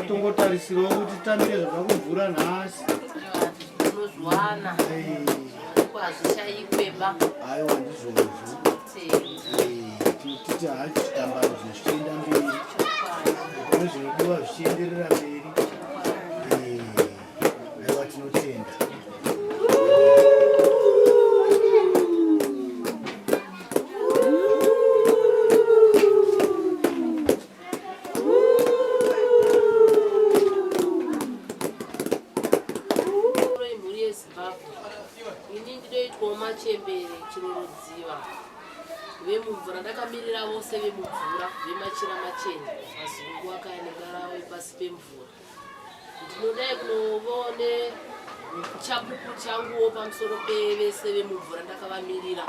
Tongotarisirawo kuti titambire zvabva kumvura nhasi. Unozviwana. Hazvishayikweba. Aiwa ndizvozvo. Titi hachi chitambano zvichienda mberi. Kune zvinodiwa zvichienderera mberi. Aiwa tinotenda. Mhuri yeZimbabwe, ini ndinoitwawo machembere Chirorodziva vemumvura ndakamirira vose vemumvura vemachira machena mazungu akaya nengarava yepasi pemvura ndinodai kunovawo nechapupu changuwo pamusoro pevese vemumvura ndakavamirira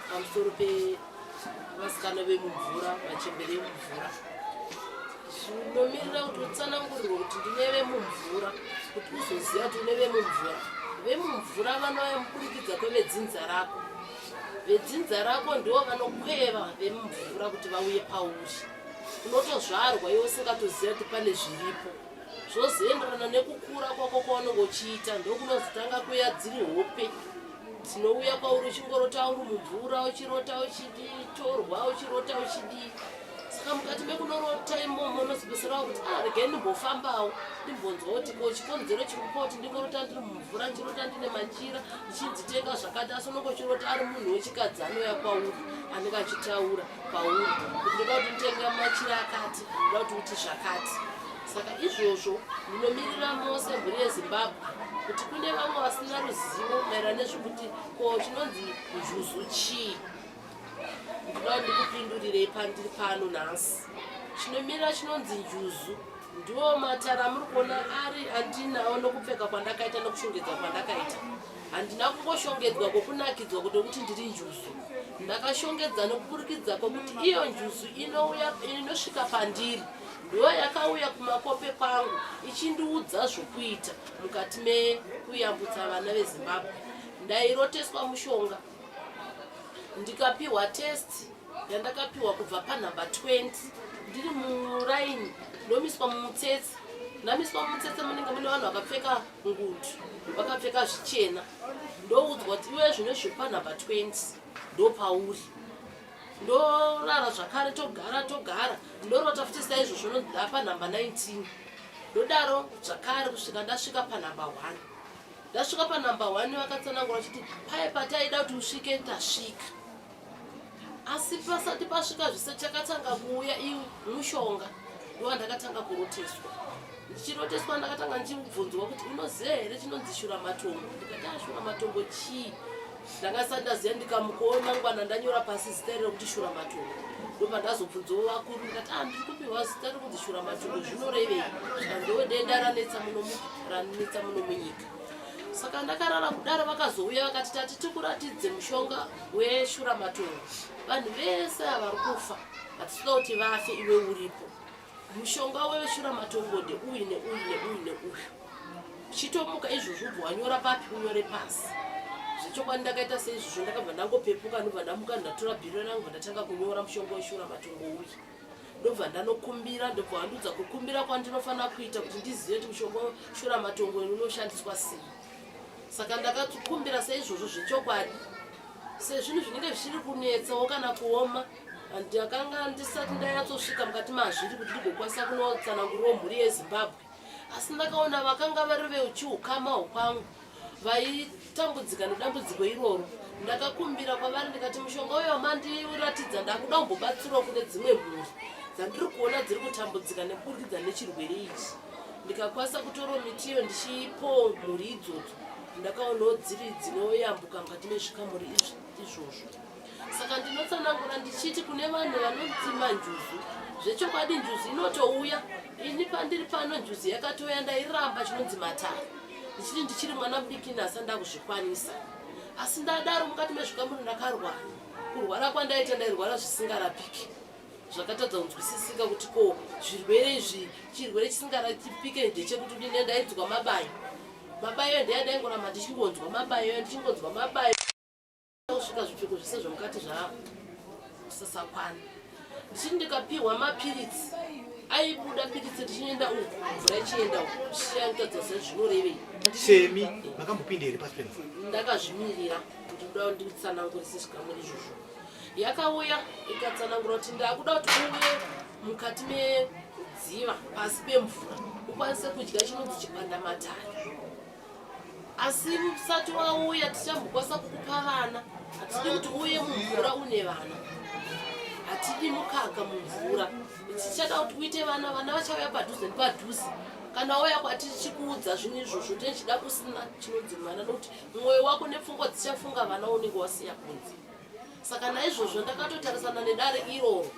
pamusoro pevasikana vemumvura machembere emumvura zvinomirira kuti utsanangurirwe kuti ndine vemumvura kuti uzoziva kuti une vemumvura vemumvura vanouya mukurikidza kwevedzinza rako vedzinza rako ndivo vanokweva vemumvura kuti vauye pauri unotozvarwa iwe usingatoziva kuti pane zviripo zvozoenderana nekukura kwako kwaunenge uchiita ndokunozotanga kuya dziri hope dzinouya kwauri uchingorota uri mumvura uchirota uchitorwa uchirota uchidii saka mukati mekunorota imomo unozopeserawo kuti ah regai ndimbofambawo ndimbonzwa kuti ko chikonzero chiri kupa kuti ndingorota ndiri mumvura ndichirota ndine machira ndichinzi tenga zvakati asi unonge uchirota ari munhu wechikadzi anouya kwauri anenge achitaura pauri kuti ndoda kuti nditenga machira akati ndoda kuti uti zvakati saka izvozvo ndinomirira mose mhuri yezimbabwe kuti kune vamwe vasina ruzivo maererano nezvekuti ko chinonzi njuzu chii ndinoda kuti ndikupindurirei pandiri pano nhasi chinomirira chinonzi njuzu ndiwo matara amuri kuona ari andinawo nokupfeka kwandakaita nokushongedza kwandakaita handina kungoshongedzwa kwokunakidzwa kuti kuti ndiri njuzu ndakashongedza nokuburikidza kwokuti iyo njuzu inouya inosvika pandiri ndiyo yakauya kumakope kwangu ichindiudza zvokuita mukati mekuyambutsa vana vezimbabwe ndairoteswa mushonga ndikapiwa test yandakapiwa kubva panhamba 20 ndiri muraini ndomiswa mumutsetse ndamiswa mumutsetse munenge mune vanhu vakapfeka ngundu vakapfeka zvichena ndoudzwa kuti iwe zvino zviri panhamba 20 ndopauri ndorara zvakare togara togara ndorota futi saizvozvo nonda panhamba 19 ndodaro zvakare kusvika ndasvika panhamba 1 ndasvika panhamba 1 vakatsanangura vachiti paye pataida kuti usvike tasvika asi pasati pasvika zvise chakatanga kuuya mushonga ndowandakatanga kuroteswa ndichiroteswa ndakatanga ndichibvunzwa kuti unoziva here chinonzi shura matongo ndikati ashura ah, matongo chii ndanga sati ndaziva ndikamukawo mangwana ndanyora pasi zita iri rekuti shura matongo ndobva ndazobvunzawo vakuru ndikati ah ndiri kupiwa zita rekunzi shura matongo zvinorevei zvikandiwo denda ranetsa muno ranetsa muno munyika saka ndakarara kudaro vakazouya vakati tati tikuratidze mushonga weshura matongo vanhu vese ava vari kufa hatisida kuti vafe iwe uripo mushonga weshura matongo ndeuyu neuyu neuyu neuyu chitomuka izvozvo ubva wanyora papi unyore pasi zvechokwadi ndakaita seizvozvo ndakabva ndangopepuka ndobva ndamuka ndatora bhiro rangu ndatanga kunyora mushonga weshura matongo uyu ndobva ndanokumbira ndobva wandiudza kukumbira kwandinofanira kuita kuti ndizive kuti mushonga weshura matongo unoshandiswa sei saka ndakatukumbira seizvozvo zvechokwadi sezvinhu zvinenge zvichiri kunetsawo kana kuoma ndakanga ndisati ndayatsosvika mukati mazviri kuti ndigokwanisa kunotsanangurirawo mhuri yezimbabwe asi ndakaona vakanga vari veuchiukama hwekwangu vaitambudzika nedambudziko iroro ndakakumbira kwavari ndikati mushonga uyo wamandiratidza ndakuda kumbobatsirawo kune dzimwe mhuri dzandiri kuona dziri kutambudzika nekuburikidza nechirwere ichi ndikakwanisa kutora miti iyo ndichipowo mhuri idzodzo ndakaonawo dziri dzinoyambuka mukati mezvikamuri izvozvo saka ndinotsanangura ndichiti kune vanhu vanonzi manjuzu zvechokwadi njuzu inotouya ini pandiri pano njuzu yakatouya ndairamba chinonzi matare ndichiti ndichiri mwana mudiki nasa ndakuzvikwanisa asi ndadaro mukati mezvikamuri ndakarwara kurwara kwandaita ndairwara zvisingarapiki zvakatadza kunzwisisika kuti ko zvirwere izvi chirwere chisingarapike ndechekuti udini ndainzwa mabayo mabayo ndeyandaingoramba ndichingonzwa mabayo ndichingonzwa mabayo kusvika zvipfeko zvese zvemukati zvasasakwana ndichiti ndikapiwa mapiritsi Aibuda piritsi richienda uku, mvura ichienda uku, zvichiita sezvinorevei. Semi makambopinda here pasi pemvura? Ndakazvimirira kuti ndoda nditsanangurise zvikamuri izvozvo. Yakauya ikatsanangura kuti ndakuda kuti uuye mukati medziva pasi pemvura ukwanise kudya chinonzi chipandamatare. Asi usati wauya tichambokwanisa kukupa vana. Hatidi kuti uuye mumvura une vana, hatidi mukaka mumvura. Tichada kuti uite vana, vana vachauya padhuze nepadhuze. Kana wauya kwatichikuudza zvinhu izvozvo, tichida kusina chinonzi mwana, nokuti mwoyo wako nepfungwa dzichafunga vana unenge wasiya kunze. Saka naizvozvo ndakatotarisana nedare iroro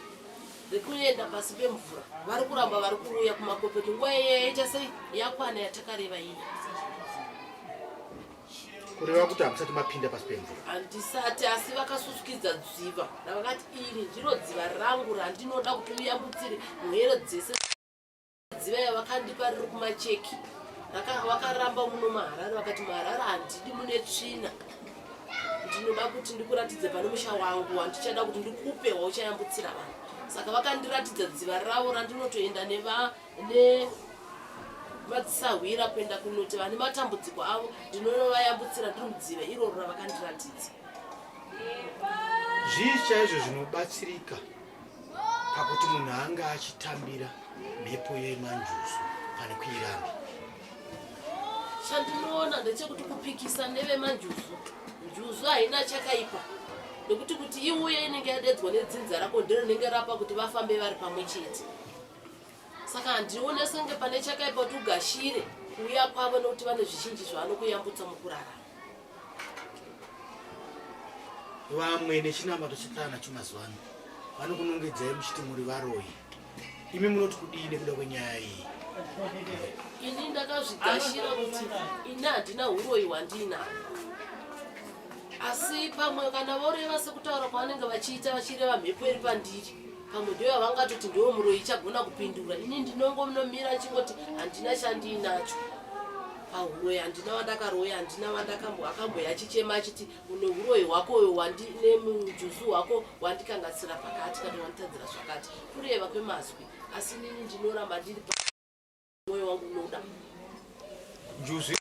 rekuenda pasi pemvura. Vari kuramba vari kuuya kumakopeti, nguva iye yaita sei yakwana yatakareva iyi. Kureva kuti hamusati mapinda pasi pemvura? Handisati, asi vakasusukidza dziva ravakati iri ndiro dziva rangu randinoda kuti uyambutsire mhere dzese. Dziva yavakandipa riri kumacheki, vakaramba muno muHarare, vakati muHarare handidi, mune tsvina. Ndinoda kuti ndikuratidze pane musha wangu wandichada kuti ndikupe wauchayambutsira vanhu. Saka vakandiratidza dziva ravo randinotoenda nemadzisahwira kuenda kunoti vane matambudziko avo ndinonovayambutsira ndiri mudziva iroro ravakandiratidza. Zvii chaizvo zvinobatsirika pakuti munhu anga achitambira mhepo yemanjuzu pane kuiramba? Chandinoona ndechekuti kupikisa nevemanjuzu, njuzu haina chakaipa, nekuti kuti iuye inenge yadedzwa nedzinza rako, ndiro rinenge rapa kuti vafambe vari pamwe chete. Saka handione senge pane chakaipa kuti ugashire kuuya kwavo, nekuti vane zvizhinji zvavanokuyambutsa mukurarama. Vamwe nechinamato chatava nacho mazuva ano vanokunongedzai muchiti muri varoyi. Imi munoti kudii nekuda kwenyaya iyi? Ini ndakazvigashira kuti ini handina uroyi hwandiinahwo, asi pamwe kana voreva sekutaura kwavanenge vachiita, vachireva mhepo iri pandiri, pamwe ndiyo yavangatoti ndiwo muroyi ichagona kupindura. Ini ndinongonomira ndichingoti handina chandiinacho pahuroyi, handina wandakaroya, handina wandakamboakamboya achichema achiti une uroyi hwako uyo nemujuzu hwako wandikanganisira pakati kana wanditadzira zvakati, kureva kwemazwi. Asi inini ndinoramba ndiri mwoyo wangu unoda njuzu.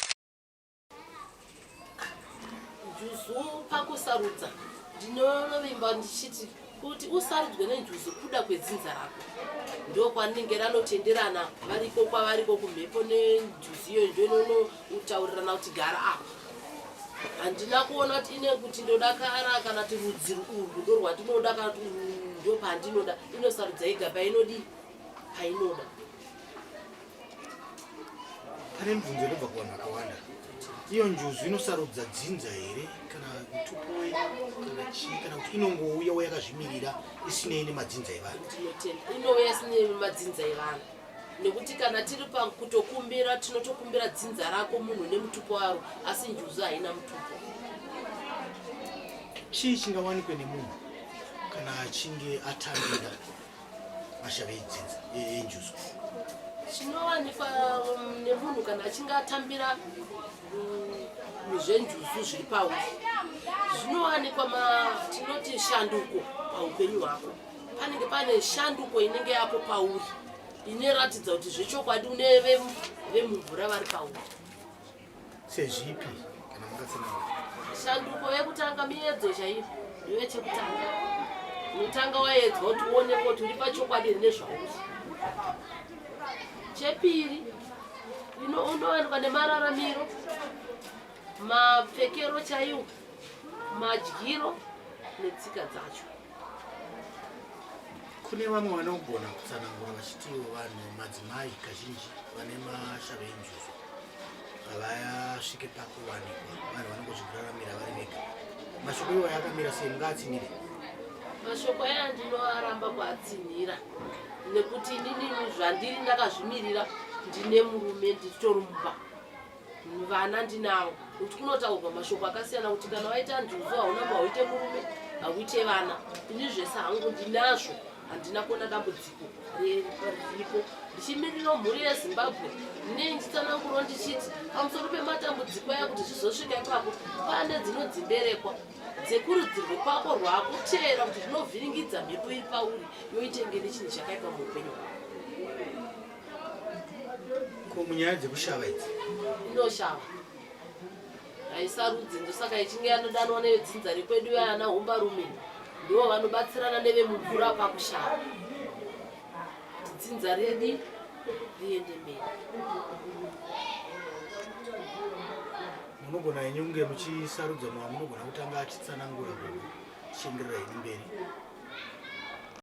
Njuzu pakusarudza, ndinonovimba ndichiti kuti usarudzwe nenjuzu kuda kwedzinza rako, ndo kwarinenge ranotenderana variko kwavariko kumhepo nenjuzu iyoyo, ndoinonotaurirana kuti gara apa. Handina kuona kuti ine kuti ndoda kara kana kuti rudzi urwu ndo rwandinoda kana kuti urwu ndo pandinoda. Inosarudza yega painodii, painoda. Pane mibvunzo inobva kuvanhu vakawanda. Iyo njuzu inosarudza dzinza here, kana mutupo wenyu, kana chii, kana kuti inongouyawo yakazvimirira isinei nemadzinza evanhu? Ndinotenda. Inouya isinei nemadzinza evanhu, nekuti kana tiri pakutokumbira, tinotokumbira dzinza rako, munhu nemutupo waro, asi njuzu haina mutupo. Chii chingawanikwe nemunhu kana achinge atambira mashavi edzinza enjuzu? Chinowanikwa nemunhu kana achinge atambira zvenjuzu zviri pauri, zvinowanikwa tinoti shanduko paupenyu hwako. Panenge pane shanduko inenge yapo pauri inoratidza kuti zvechokwadi une vemumvura vari pauri. Sezvipi, kana mungatsanangura? Shanduko yekutanga miedzo chaiyo, ndiyo chekutanga. Unotanga waedzwa kuti uoneke kuti uri pachokwadi here nezvauri. Chepiri, unowanikwa nemararamiro, mapfekero chaiwo, madyiro netsika dzacho. Kune vamwe vanogona kutsanangura vachiti vanhu, madzimai kazhinji vane mashavi enjuzu havasvike pakuwanikwa, vanhu vanongozviraramira vari vega. Mashoko iwayo akamira sei? Mungaatsinhire? Mashoko aya ndinoaramba kuatsinhira, nekuti inini zvandiri ndakazvimirira. Ndine murume, nditori mumba, vana ndinavo. Nekuti kunotaurwa mashoko akasiyana kuti kana waita njuzu hauna mba, hauite murume, hauite vana. Ini zvese hangu ndinazvo, handina kuona dambudziko riripo. Ndichimirirawo mhuri yeZimbabwe, ndinee ndichitsanangurawo ndichiti pamusoro pematambudziko aya, kuti zvizosvika ipapo, pane dzinodzi mberekwa dzekurudzirwo kwako rwakuteera kuti zvinovhiringidza mhepo iri pauri, yoitenge nechinhu chakaipa muupenyu hwako. Munyaya dzekushava idzi? Inoshava, haisarudzi. Ndosaka ichinge yanodanwa nevedzinza rekwedu vayana hombarume, ndivo vanobatsirana nevemumvura pakushava kuti dzinza redi riende mberi. Munogona henyu kunge muchisarudza mwa munogona kutanga achitsanangura gogo, tichienderera henyu mberi.